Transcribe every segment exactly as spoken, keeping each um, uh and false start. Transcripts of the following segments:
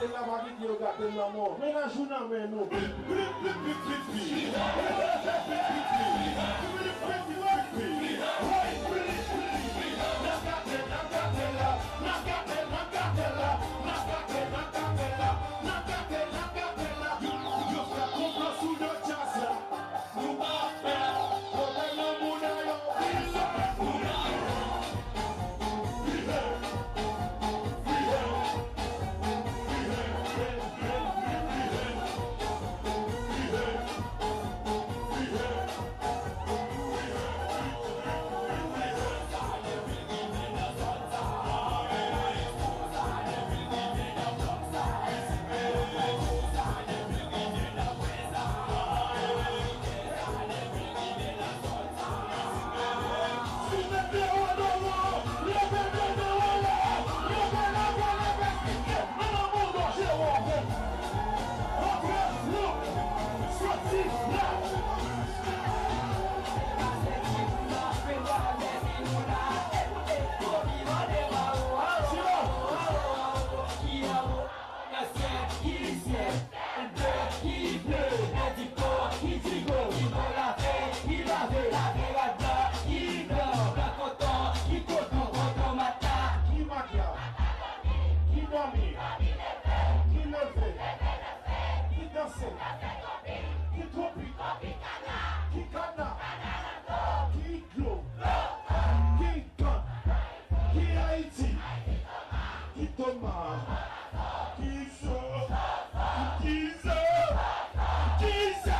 Gate l la, pa kite yo gate l nan men w. Mennaj ou nan men nou. Ki matla? Ki dòmi? Ki leve? Ki danse? Ki twonpi? Ki kana? Ki dlo? Ki gang? Ki Ayiti? Ki toma? Ki zo? Ki zo? Ki zo?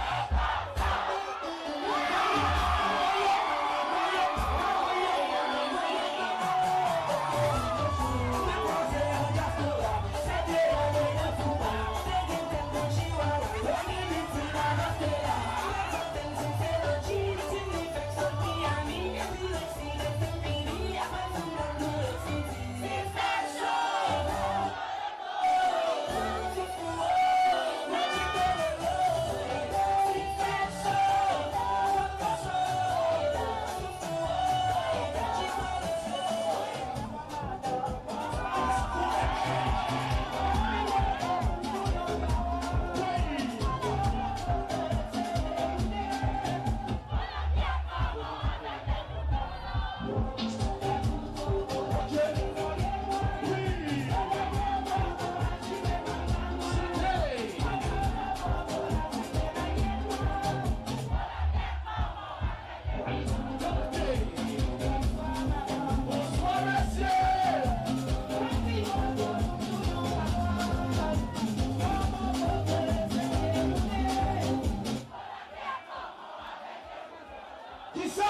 Kisa?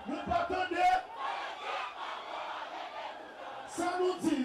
Nou pa tande sa nou di.